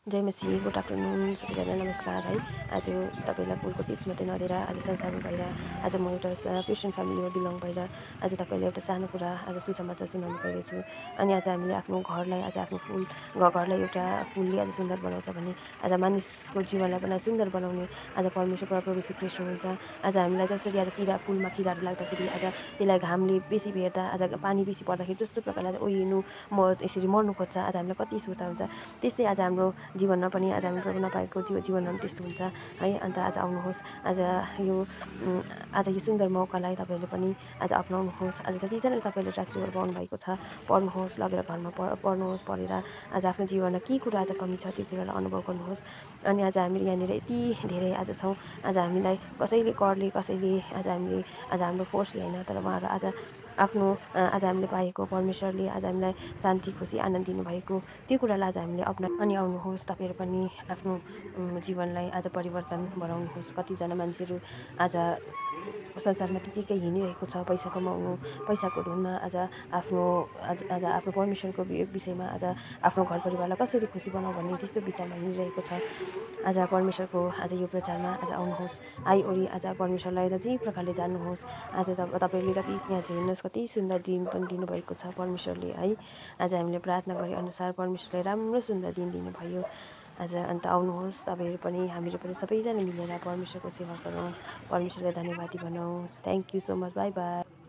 जय मसी, good afternoon सबैजना नमस्कार है। आज तपाईँलाई फुलको टिप्स मात्रै नदिएर आज संसारमा भएर आज म एउटा क्रिस्चियन फ्यामिलीमा बिलङ भएर आज तपाईँलाई एउटा सानो कुरा आज सुसमाचार सुनाउनु गइरहेछु। अनि आज हामीले आफ्नो घरलाई आज आफ्नो घरलाई एउटा फुलले आज सुन्दर बनाउँछ भने आज मानिसको जीवनलाई पनि सुन्दर बनाउने आज परमेश्वर प्रभु श्री कृष्ण हुन्छ। आज हामीलाई जसरी आज फुलमा किराहरू लाग्दाखेरि आज त्यसलाई घामले बेसी भेट्दा आज पानी बेसी पर्दाखेरि जस्तो प्रकारले आज ओइनु यसरी मर्नु खोज्छ, आज हामीलाई कति सुर्ता हुन्छ। त्यस्तै आज हाम्रो जीवनमा पनि आज हामी प्रभु नपाएको जीवनमा पनि त्यस्तो हुन्छ है। अन्त आज आउनुहोस्, आज यो सुन्दर मौकालाई तपाईँहरूले पनि आज अप्नाउनुहोस्। आज जतिजनाले तपाईँले ट्रान्सफर पाउनु भएको छ पढ्नुहोस्, लगेर घरमा पढ्नुहोस्, पढेर आज आफ्नो जीवनमा के कुरा आज कमी छ त्यो कुरालाई अनुभव गर्नुहोस्। अनि आज हामीले यहाँनिर यति धेरै आज छौँ। आज हामीलाई कसैले करले कसैले आज हाम्रो फोर्सले होइन, तर उहाँहरू आज आफ्नो आज हामीले पाएको परमेश्वरले आज हामीलाई शान्ति खुसी आनन्द दिनुभएको त्यो कुरालाई आज हामीले अनि आउनुहोस्। तपाईँहरू पनि आफ्नो जीवनलाई आज परिवर्तन गराउनुहोस्। कतिजना मान्छेहरू आज संसारमा त्यतिकै हिँडिरहेको छ, पैसा कमाउनु, पैसाको धुनमा आज आफ्नो परमेश्वरको विषयमा आज आफ्नो घर परिवारलाई कसरी खुसी बनाऊ भन्ने त्यस्तो विचारमा हिँडिरहेको छ। आज परमेश्वरको आज यो प्रचारमा आज आउनुहोस्, आइवरी आज परमेश्वरलाई जे प्रकारले जान्नुहोस्। आज तपाईँले जति यहाँ चाहिँ हेर्नुहोस् कति सुन्दर दिन पनि दिनुभएको छ परमेश्वरले है। आज हामीले प्रार्थना गरे अनुसार परमेश्वरले राम्रो सुन्दर दिन दिनुभयो आज। अन्त आउनुहोस्, तपाईँहरू पनि हामीहरू पनि सबैजना मिलेर परमेश्वरको सेवा गरौँ, परमेश्वरलाई धन्यवादी भनौँ। Thank you so much, by by.